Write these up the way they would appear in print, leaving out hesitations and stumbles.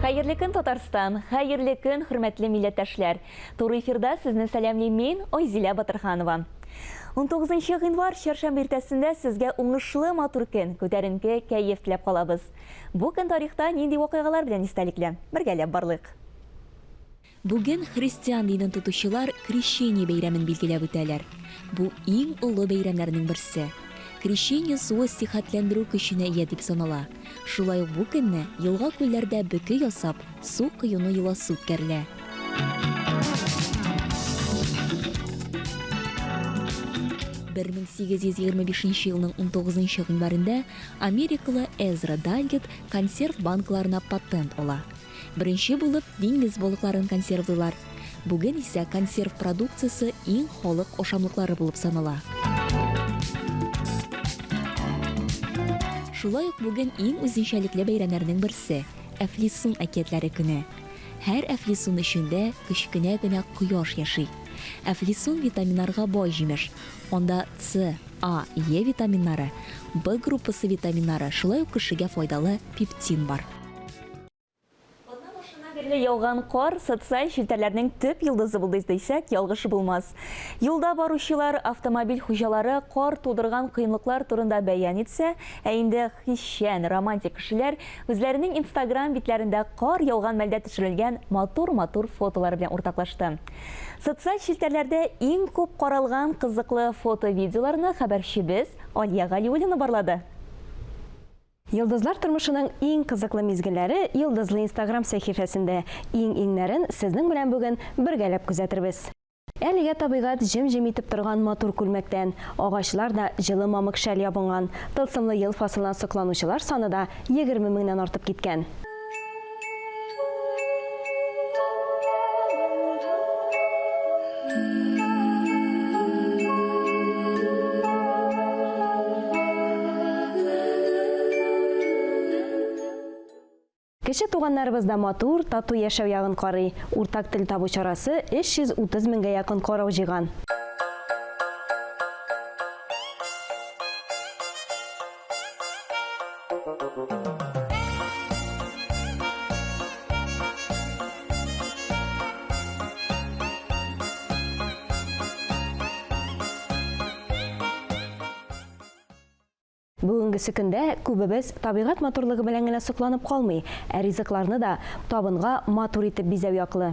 Хәерле көн, Татарстан! Хәерле көн, хөрмәтле милләттәшләр! Туры эфирда сезне сәламлим мин, Айзилә Батырханова. 19 гыйнвар чәршәмбе иртәсендә сезгә уңышлы матур көн, күтәренке кәеф теләп калабыз. Бу көн тарихта нинди вакыйгалар белән истәлекле? Бергәләп барлыйк. Бүген христиан динен тотучылар Крещение бәйрәмен билгеләп үтәләр. Бу иң олы бәйрәмнәрнең берсе. Крещение суы сихәтләндерү көченә ия дип санала. Шулай ук бу көнне елга-күлләрдә бөке ясап, су коену йоласы үткәрелә. 1825 елның 19 гыйнварында америкалы Эзра Дальгет консерв банкаларына патент ала. Беренче булып диңгез балыкларын консервлыйлар. Бүген исә консерв продукциясе иң халык ашамлыклары булып санала. Шулай ук бүген иң үзенчәлекле бәйрәмнәрнең берсе, Әфлисун әкиятләре көне. Һәр әфлисун эчендә кечкенә генә кояш яши. Әфлисун витаминнарга бай җимеш. Анда С, А, Е витаминнары, В группасы витаминнары, шулай ук кешегә файдалы пептин бар. Атна башыннан бирле яуган кар социаль челтәрләрнең төп йолдызы булды дисәк, ялгыш булмас. Юлда баручылар, автомобиль хуҗалары кар тудырган кыенлыклар турында бәян итсә, ә инде хисчән, романтик кешеләр үзләренең Инстаграм битләрендә кар яуган мәлдә төшерелгән матур-матур фотолары белән уртаклашты. Социаль челтәрләрдә иң күп каралган кызыклы фото-видеоларны хәбәрчебез Алия Галиуллина барлады. Йолдызлар тормышының иң кызыклы мизгелләре Йолдызлы Инстаграм сәхифәсендә. Иң-иңнәрен сезнең белән бүген бергәләп күзәтербез. Әлегә табигать җем-җем итеп торган матур күлмәктән. Агачлар да җылы мамык шәл ябынган. Тылсымлы ел фасылына сокланучылар саны да 20 меңнән артып киткән. Кече туганнарыбыз да матур, тату яшәү ягын карый. Уртак тел табу чарасы 330 меңгә якын карау җыйган. Бүгенгесе көндә күбебез табигать матурлыгы белән генә сокланып калмый, ә ризыкларны да табынга матур итеп бизәү яклы.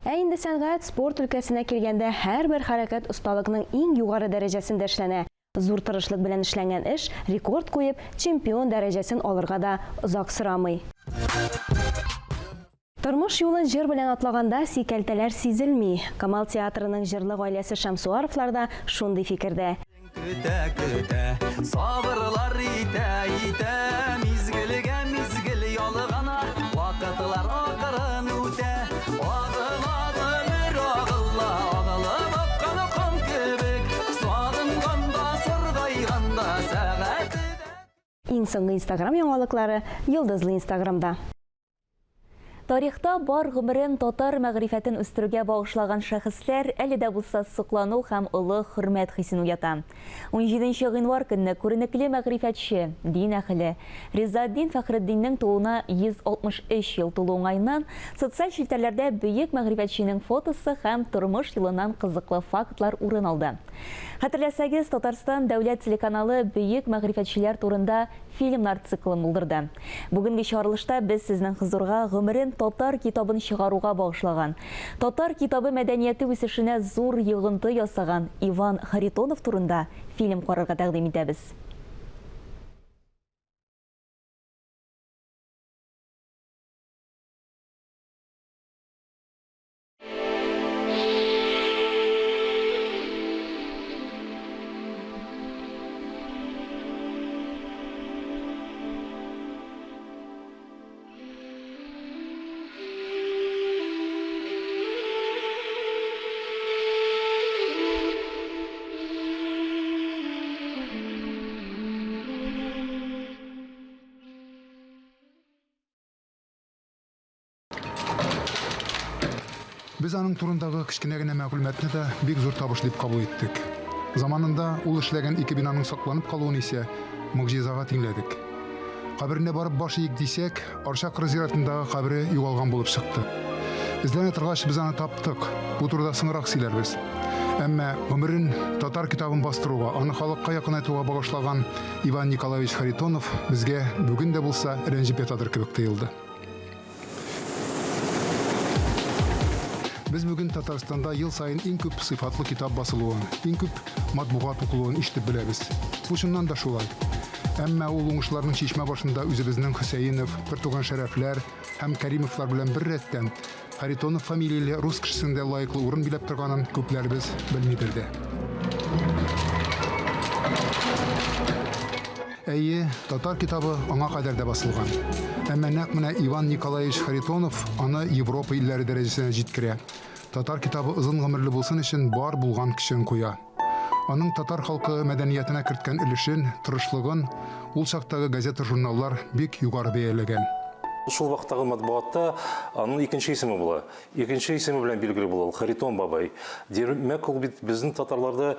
Ә инде сәнгать, спорт өлкәсенә килгәндә, һәрбер хәрәкәт осталыкның иң югары дәрәҗәсендә эшләнә. Зур тырышлык белән эшләнгән эш, рекорд куеп, чемпион дәрәҗәсен алырга да озак сорамый. Тормыш юлын җыр белән атлаганда сикәлтәләр сизелми. Камал театрының җырлы гаиләсе Шәмсуаровлар да шундый фикердә. Көтә-көтә, сабырлар итә-итә, мизгелгә мизгел ялгана, вакытлар акрын үтә. Агыла гомер агыла, агылып аккан ком кебек, сагынганда, саргайганда, сәгате дә. Иң соңгы Инстаграм яңалыклары Йолдызлы Инстаграмда. Тарихта бар гомерен татар мәгърифәтен үстерүгә багышлаган шәхесләр әле дә булса соклану һәм олы хөрмәт хисен уята. Унҗиденче гыйнвар көнне күренекле мәгърифәтче, дин әһеле Ризаэтдин Фәхретдиннең тууына 163 ел тулу уңаеннан социаль челтәрләрдә бөек мәгърифәтченең фотосы һәм тормыш юлыннан кызыклы фактлар урын алды. Хәтерләсәгез, Татарстан дәүләт телеканалы бөек мәгърифәтчеләр турында фильмнар циклын булдырды. Бүгенге чыгарылышта без сезнең хозурга гомерен татар китабын чыгаруга багышлаган, татар китабы мәдәнияте үсешенә зур йогынты ясаган Иван Харитонов турында фильм карарга тәкъдим итәбез. Без аның турындагы кечкенә генә мәгълүматны да бик зур табыш дип кабул иттек. Заманында ул эшләгән ике бинаның сакланып калуын исә могҗизага тиңләдек. Каберенә барып баш иик дисәк, Арча кыры зиратындагы кабере югалган булып чыкты. Эзләнә торгач, без аны таптык. Бу турыда соңрак сөйләрбез. Әмма гомерен татар китабын бастыруга, аны халыкка якынайтуга багышлаган Иван Николаевич Харитонов безгә бүген дә булса рәнҗеп ятадыр кебек тоелды. Без бүген Татарстанда ел саен иң күп сыйфатлы китап басылуын, иң күп матбугат укылуын ишетеп беләбез. Бу чыннан да шулай. Әмма ул уңышларның чишмә башында үзебезнең Хөсәенов, бертуган Шәрәфләр һәм Кәримовлар белән беррәттән Харитонов фамилияле рус кешесенең дә лаеклы урын биләп торганын күпләребез белмидер дә. Әйе, татар китабы аңа кадәр дә басылган. Әмма нәкъ менә Иван Николаевич Харитонов аны Европа илләре дәрәҗәсенә җиткерә. Татар китабы озын гомерле булсын өчен бар булган көчен куя. Аның татар халкы мәдәниятенә керткән өлешен, тырышлыгын ул чактагы газета-журналлар бик югары бәяләгән. Шул вакыттагы матбугатта аның икенче исеме була. Икенче исеме белән билгеле була ул, Харитон бабай. Димәк, ул бит безнең татарларда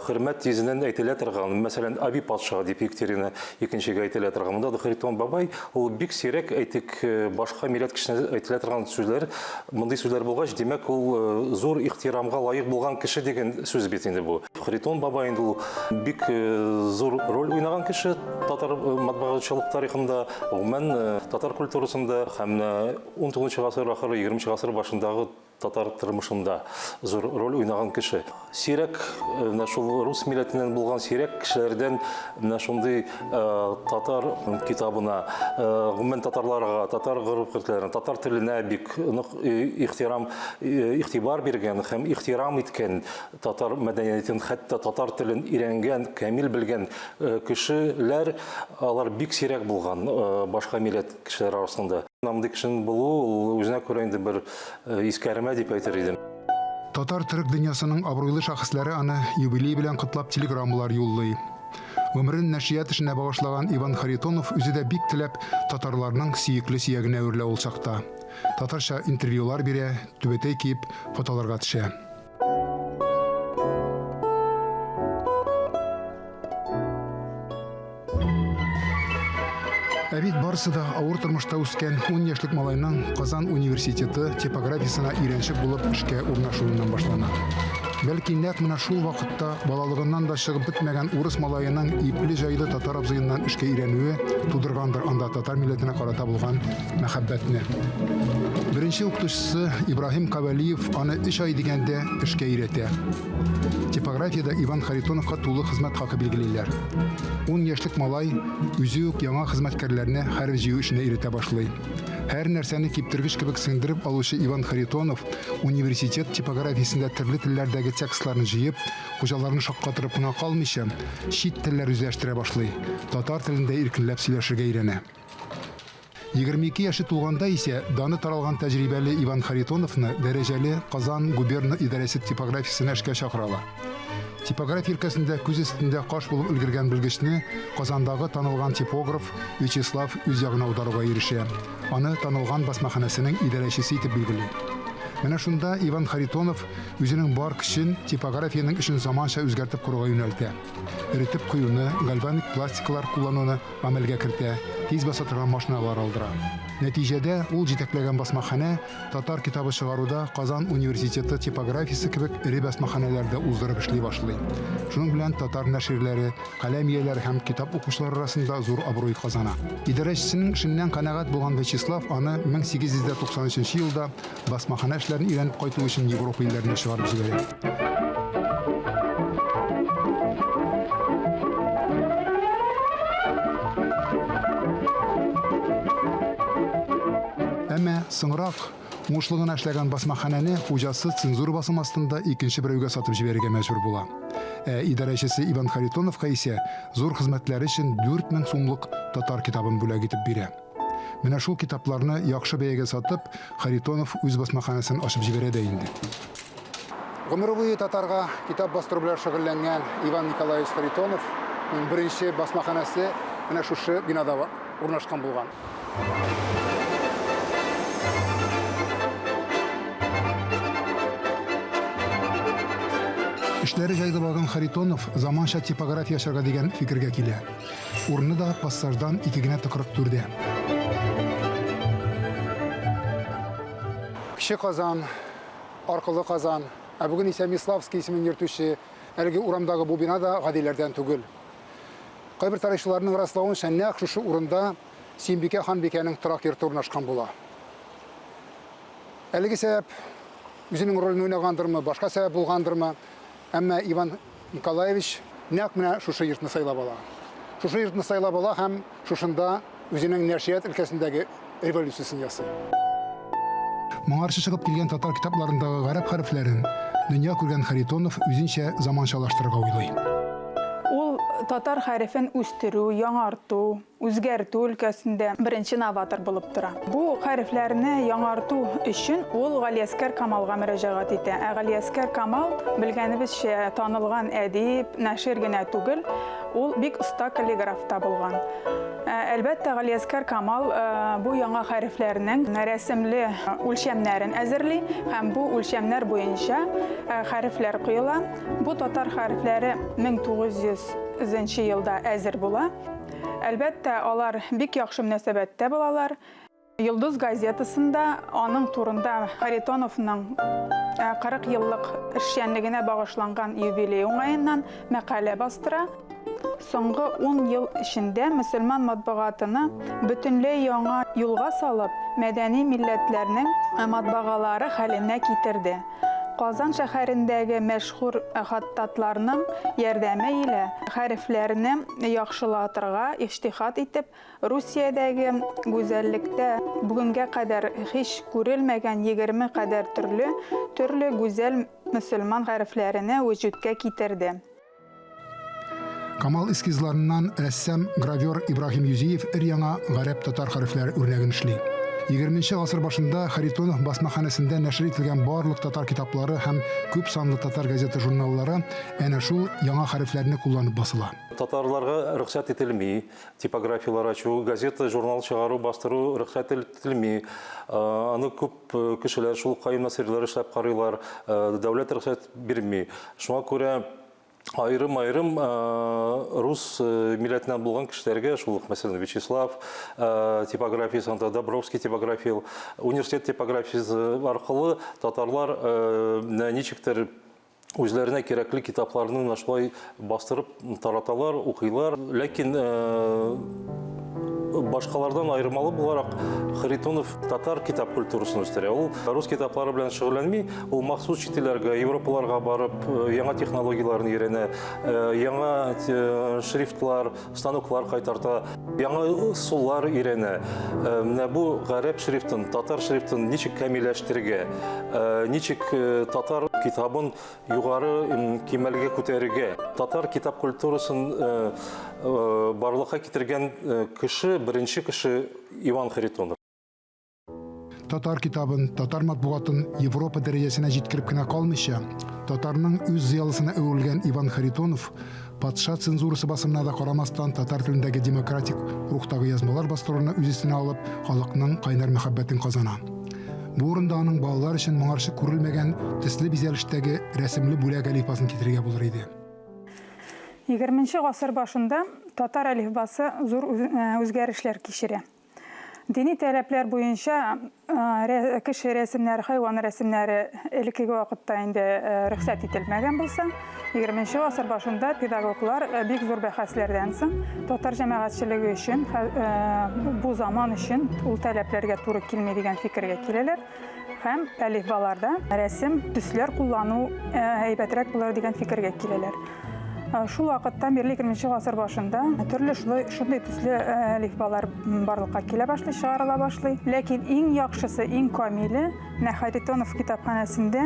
хөрмәт йөзеннән әйтелә торган, мәсәлән, Аби патша дип Екатерина икенчегә әйтелә торган. Монда да Харитон бабай, ул бик сирәк, әйтик, башка милләт кешесенә әйтелә торган сүзләр. Мондый сүзләр булгач, димәк, ул зур ихтирамга лаек булган кеше дигән сүз бит инде бу. Харитон бабай инде ул бик зур роль уйнаган кеше татар матбугатчылык тарихында, гомумән, татар культурасында һәм менә 19 гасыр ахыры, 20 гасыр башындагы татар тормышында зур роль уйнаган кеше. Сирәк, э, менә шул рус милләтеннән булган сирәк кешеләрдән менә шундый э, татар китабына, э, гомумән татарларга, татар гореф-гадәтләренә, татар теленә бик нык ихтирам, игътибар биргән һәм ихтирам иткән, татар мәдәниятен, хәтта татар телен өйрәнгән, камил белгән кешеләр, алар бик сирәк булган башка милләт кешеләр арасында. Мондый кешенең булуы ул үзенә күрә инде бер э, искәрмә дип әйтер идем. Татар-төрек дөньясының абруйлы шәхесләре аны юбилей белән котлап телеграммалар юллый. Гомерен нәшрият эшенә багышлаган Иван Харитонов үзе дә бик теләп татарларның сөекле сөягенә әверелә ул чакта. Татарча интервьюлар бирә, түбәтәй киеп, фотоларга төшә. Ә бит барысы да авыр тормышта үскән 10 яшьлек малайның Казан университеты типографиясенә өйрәнчек булып эшкә урнашуыннан башлана. Бәлки нәкъ менә шул вакытта балалыгыннан да чыгып бетмәгән урыс малаеның ипле-җайлы татар абзыеннан эшкә өйрәнүе тудыргандыр анда татар милләтенә карата булган мәхәббәтне. Беренче укытучысы Ибраһим Кавалиев аны өч ай дигәндә эшкә өйрәтә. Типографиядә Иван Харитоновка тулы хезмәт хакы билгелиләр. Ун яшьлек малай үзе үк яңа хезмәткәрләрне хәреф җыю эшенә өйрәтә башлый. Һәр нәрсәне киптергеч кебек сеңдереп алучы Иван Харитонов университет типографиясендә төрле телләрдәге текстларны җыеп, хуҗаларны шаккатырып кына калмыйча, чит телләр үзләштерә башлый, татар телендә иркенләп сөйләшергә өйрәнә. 22 яше тулганда исә даны таралган тәҗрибәле Иван Харитоновны дәрәҗәле Казан губерна идарәсе типографиясенә эшкә чакыралар. Типография өлкәсендә күз өстендә каш булып өлгергән белгечне Казандагы танылган типограф Вячеслав үз ягына аударуга ирешә. Аны танылган басмаханәсенең идарәчесе итеп билгели. Менә шунда Иван Харитонов үзенең бар көчен типографиянең эшен заманча үзгәртеп коруга юнәлтә. Эретеп куюны, гальваник пластикалар куллануны гамәлгә кертә, тиз баса торган машиналар алдыра. Нәтиҗәдә, ул җитәкләгән басмаханә татар китабы чыгаруда Казан университеты типографиясе кебек эре басмаханәләрдә уздырып эшли башлый. Шуның белән татар нәширләре, каләм ияләре һәм китап укучылар арасында зур абруй казана. Идарәчесенең эшеннән канәгать булган Вячеслав аны 1893 елда Басмаханә эшләрен өйрәнеп кайту өчен Европа илләренә чыгарып җибәрә. Әмма соңрак уңышлы гына эшләгән басмаханәне хуҗасы цензура басымы астында икенче берәүгә сатып җибәрергә мәҗбүр була. Ә идарәчесе Иван Харитоновка исә зур хезмәтләре өчен 4000 сумлык татар китабын бүләк итеп бирә. Менә шул китапларны яхшы бәягә сатып, Харитонов үз басмаханәсен ачып җибәрә дә инде. Гомере буе татарга китап бастыру белән шөгыльләнгән Иван Николаевич Харитоновның беренче басмаханәсе менә шушы бинада урнашкан булган. Эшләре җайлы барган Харитонов заманча типография ачарга дигән фикергә килә. Урыны да пассаждан ике генә тыкрык түрдә. Кече Казан, Аркылы Казан, ә бүген исә Миславский исемен йөртүче әлеге урамдагы бу бина да гадиләрдән түгел. Кайбер тарихчыларның раславынча, нәкъ шушы урында Сөембикә ханбикәнең торак йорты урнашкан була. Әлеге сәбәп үзенең ролен уйнагандырмы, башка сәбәп булгандырмы, әмма Иван Николаевич нәкъ менә шушы йортны сайлап ала. Шушы йортны сайлап ала һәм шушында үзенең нәшрият өлкәсендәге революциясен ясый. Моңарчы чыгып килгән татар китапларындагы гарәп хәрефләрен дөнья күргән Харитонов үзенчә заманчалаштырырга уйлый. Ул татар хәрефен үстерү, яңарту, үзгәртү өлкәсендә беренче новатор булып тора. Бу хәрефләрне яңарту өчен ул Галиәскәр Камалга мөрәҗәгать итә. Ә Галиәскәр Камал, белгәнебезчә, танылган әдип, нәшир генә түгел, ул бик оста каллиграф та булган. Әлбәттә, Галиәскәр Камал бу яңа хәрефләрнең рәсемле үлчәмнәрен әзерли һәм бу үлчәмнәр буенча хәрефләр коела. Бу татар хәрефләре 1900 нче елда әзер була. Әлбәттә, алар бик яхшы мөнәсәбәттә булалар. Йолдыз газетасында аның турында Харитоновның 40 еллык эшчәнлегенә багышланган юбилей уңаеннан мәкалә бастыра. Соңгы ун ел эчендә мөселман матбугатыны бөтенләй яңа юлга салып, мәдәни милләтләрнең матбагалары хәленә китерде. Казан шәһәрендәге мәшһүр хаттатларның ярдәме илә хәрефләрне яхшылатырга иҗтиһад итеп, Русиядәге гүзәллектә бүгенгә кадәр һич күрелмәгән 20 кадәр төрле төрле гүзәл мөселман хәрефләрене вөҗүдкә китерде. Камал эскизларыннан рәссам, гравер Ибраһим Юзиев өр-яңа гарәп-татар хәрефләре үрнәген эшли. Егерменче гасыр башында Харитонов басмаханәсендә нәшер ителгән барлык татар китаплары һәм күп санлы татар газета-журналлары әнә шул яңа хәрефләрне кулланып басыла. Татарларга рөхсәт ителми типографияләр ачу, газета, журнал чыгару, бастыру рөхсәт ителми. Аны күп кешеләр, шул Каюм Насыйрилар эшләп карыйлар, дәүләт рөхсәт бирми. Шуңа күрә аерым-аерым рус милләтеннән булган кешеләргә, шул ук, мәсәлән, Вячеслав типографиясе, анда Добровский типография, университет типографиясе аркылы татарлар ничектер үзләренә кирәкле китапларны менә шулай бастырып тараталар, укыйлар. Ләкин башкалардан аермалы буларак Харитонов татар китап культурасын үстерә. Ул рус китаплары белән шөгыльләнми, ул махсус чит илләргә, Европаларга барып, яңа технологияләрне өйрәнә, яңа шрифтлар, станоклар кайтарта, яңа ысуллар өйрәнә. Менә бу гарәп шрифтын, татар шрифтын ничек камилләштерергә, ничек татар китабын югары кимәлгә күтәрергә. Татар китап культурасын барлыкка китергән кеше, беренче кеше Иван Харитонов. Татар китабын, татар матбугатын Европа дәрәҗәсенә җиткереп кенә калмыйча, татарның үз зыялысына әверелгән Иван Харитонов патша цензурасы басымына да карамастан татар телендәге демократик рухтагы язмалар бастыруны үз өстенә алып, халыкның кайнар мәхәббәтен казана. Бу урында аның балалар өчен моңарчы күрелмәгән төсле бизәлештәге рәсемле бүләк әлифбасын китерергә булыр иде. Егерменче гасыр башында татар әлифбасы зур үзгәрешләр кичерә. Дини таләпләр буенча кеше рәсемнәре, хайван рәсемнәре элеккеге вакытта инде рөхсәт ителмәгән булса, егерменче гасыр башында педагоглар бик зур бәхәсләрдән соң татар җәмәгатьчелеге өчен бу заман өчен ул таләпләргә туры килми дигән фикергә киләләр һәм әлифбаларда рәсем, төсләр куллану әйбәтрәк булыр дигән фикергә киләләр. Шул вакыттан бирле егерменче гасыр башында төрле шулай шундый төсле әлифбалар барлыкка килә башлый, чыгарыла башлый. Ләкин иң яхшысы, иң камиле менә Харитонов китапханәсендә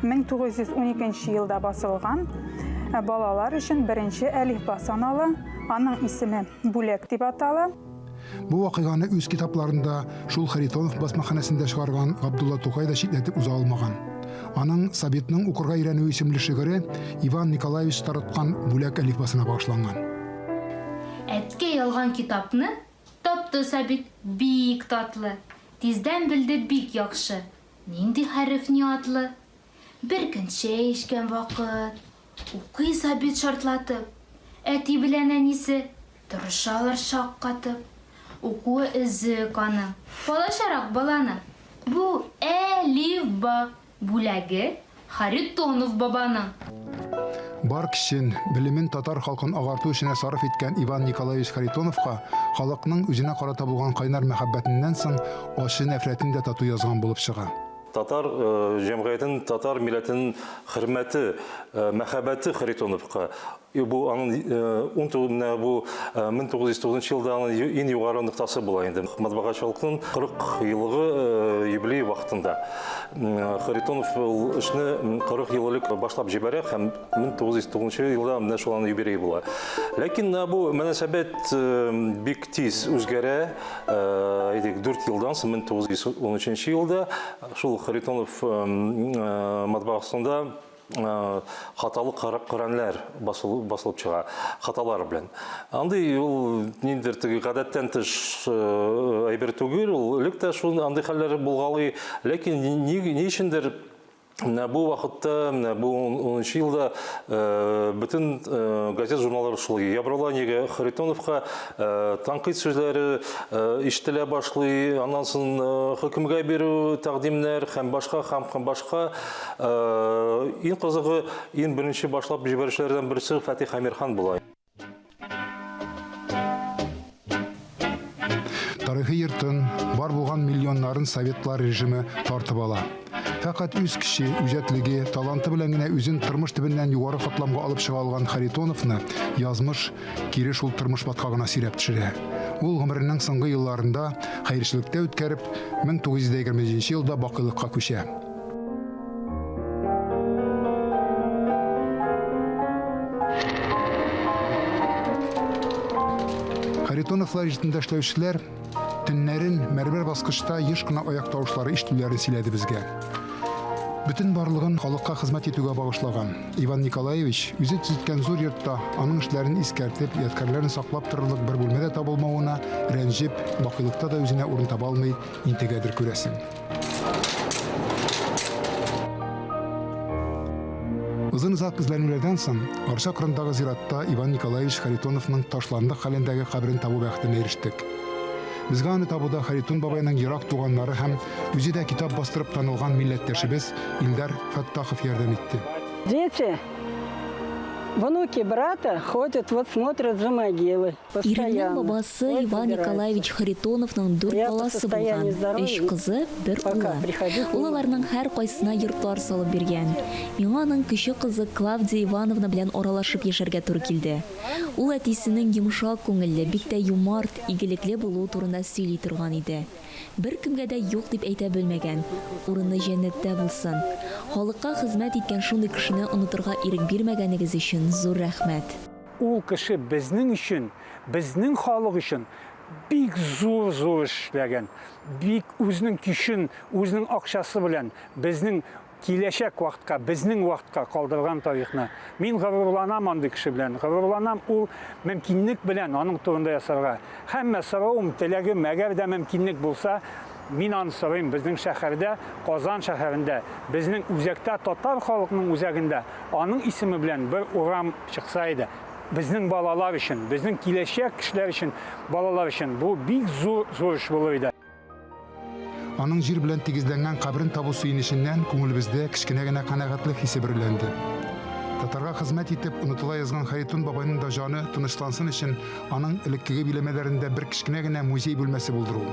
1912 елда басылган балалар өчен беренче әлифба санала. Аның исеме Бүләк дип атала. Бу вакыйганы үз китапларында шул Харитонов басмаханәсендә чыгарган Габдулла Тукай да читләтеп уза алмаган. Аның Сабитның укырга өйрәнүе исемле шигыре Иван Николаевич тараткан Бүләк әлифбасына багышланган. Әткәй алган китапны тапты Сабит, бик татлы. Тиздән белде бик яхшы, нинди хәреф ни атлы. Бер көн чәй эчкән вакыт. Укый Сабит шартлатып. Әти белән әнисе Тырышалар шаккатып. Укуы өзек аның. Балачарак баланың. Бу Әлифба бүләге Харитонов бабаның. Бар көчен, белемен татар халкын агарту эшенә сарыф иткән Иван Николаевич Харитоновка халыкның үзенә карата булган кайнар мәхәббәтеннән соң ачы нәфрәтен дә тату язган булып чыга. Татар җәмгыятен, татар милләтенең хөрмәте, мәхәббәте Харитоновка. И бу аның ун менә бу 1909 елда аның иң югары ноктасы була инде. Матбагачылыкның 40 еллыгы юбилей вакытында. Харитонов ул эшне 40 ел элек башлап җибәрә һәм 1909 елда менә шул аның юбилее була. Ләкин бу мөнәсәбәт бик тиз үзгәрә. Әйтик, 4 елдан соң 1913 елда шул Харитонов матбагасында хаталы Коръәннәр басылып чыга, хаталар белән. Андый ул ниндидер теге гадәттән тыш әйбер түгел, ул элек тә шул андый хәлләр булгалый, ләкин ни, ни өчендер менә бу вакытта, менә бу 10 елда бөтен газет журналлар шул ябырыла, нигә Харитоновка тәнкыйть сүзләре ишетелә башлый, аннан соң хөкемгә бирү тәкъдимнәр һәм башка һәм башка. Иң кызыгы, иң беренче башлап җибәрүчеләрдән берсе Фатих Әмирхан була. Тарихи йортын, бар булган миллионнарын советлар режимы тартып ала. Фәкать үз көче, үҗәтлеге, таланты белән генә үзен тормыш төбеннән югары катламга алып чыга алган Харитоновны язмыш кире шул тормыш баткагына сөйрәп төшерә. Ул гомеренең соңгы елларында хәерчелектә үткәреп, 1927 елда бакыйлыкка күчә. Харитоновлар йортында эшләүчеләр төннәрен мәрмәр баскычта еш кына аяк тавышлары ишетүләрен сөйләде безгә. Бөтен барлыгын халыкка хезмәт итүгә багышлаган Иван Николаевич үзе төзеткән зур йортта аның эшләрен искәртеп, ядкәрләрен саклап торырлык бер бүлмә дә табылмавына рәнҗеп, бакыйлыкта да үзенә урын таба алмый интегәдер, күрәсең. Озын-озак эзләнүләрдән соң, Арча кырындагы зиратта Иван Николаевич Харитоновның ташландык хәлендәге каберен табу бәхетенә ирештек. Безгә аны табуда Харитон бабайның ерак туганнары һәм үзе дә китап бастырып танылган милләттәшебез Илдар Фәттахов ярдәм итте. Дети, внуки брата ходят, вот смотрят за могилой. Иремнең бабасы Иван Николаевич Харитоновның дүрт баласы булган, өч кызы, бер улы. Ул аларның һәркайсына йортлар салып биргән. Миңа аның кече кызы Клавдия Ивановна белән аралашып яшәргә туры килде. Ул әтисенең йомшак күңелле, бик тә юмарт, игелекле булуы турында сөйли торган иде. Беркемгә дә юк дип әйтә белмәгән. Урыны җәннәттә булсын. Халыкка хезмәт иткән шундый кешене онытырга ирек бирмәгәнегез өчен зур рәхмәт. Ул кеше безнең өчен, безнең халык өчен бик зур-зур эш эшләгән. Бик үзенең көчен, үзенең акчасы белән безнең киләчәк вакытка, безнең вакытка калдырган тарихны. Мин горурланам андый кеше белән, горурланам ул мөмкинлек белән аның турында ясарга. Һәммә соравым, теләгем, әгәр дә мөмкинлек булса, мин аны сорыйм, безнең шәһәрдә, Казан шәһәрендә, безнең үзәктә, татар халыкның үзәгендә аның исеме белән бер урам чыкса иде. Безнең балалар өчен, безнең киләчәк кешеләр өчен, балалар өчен бу бик зур, зур эш булыр иде. Аның җир белән тигезләнгән каберен табу сөенеченнән күңелебездә кечкенә генә канәгатьлек хисе бөреләнде. Татарга хезмәт итеп, онытыла язган Харитон бабайның да җаны тынычлансын өчен аның элеккеге биләмәләрендә бер кечкенә генә музей бүлмәсе булдыру.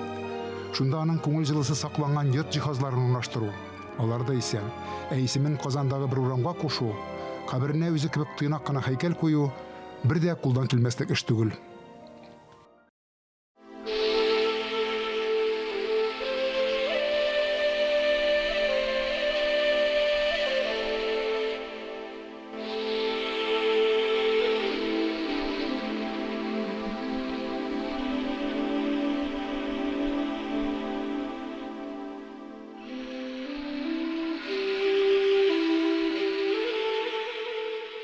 Шунда аның күңел җылысы сакланган йорт җиһазларын урнаштыру. Алар да исән. Ә исемен Казандагы бер урамга кушу, каберенә үзе кебек тыйнак кына һәйкәл кую бер дә кулдан килмәслек эш түгел.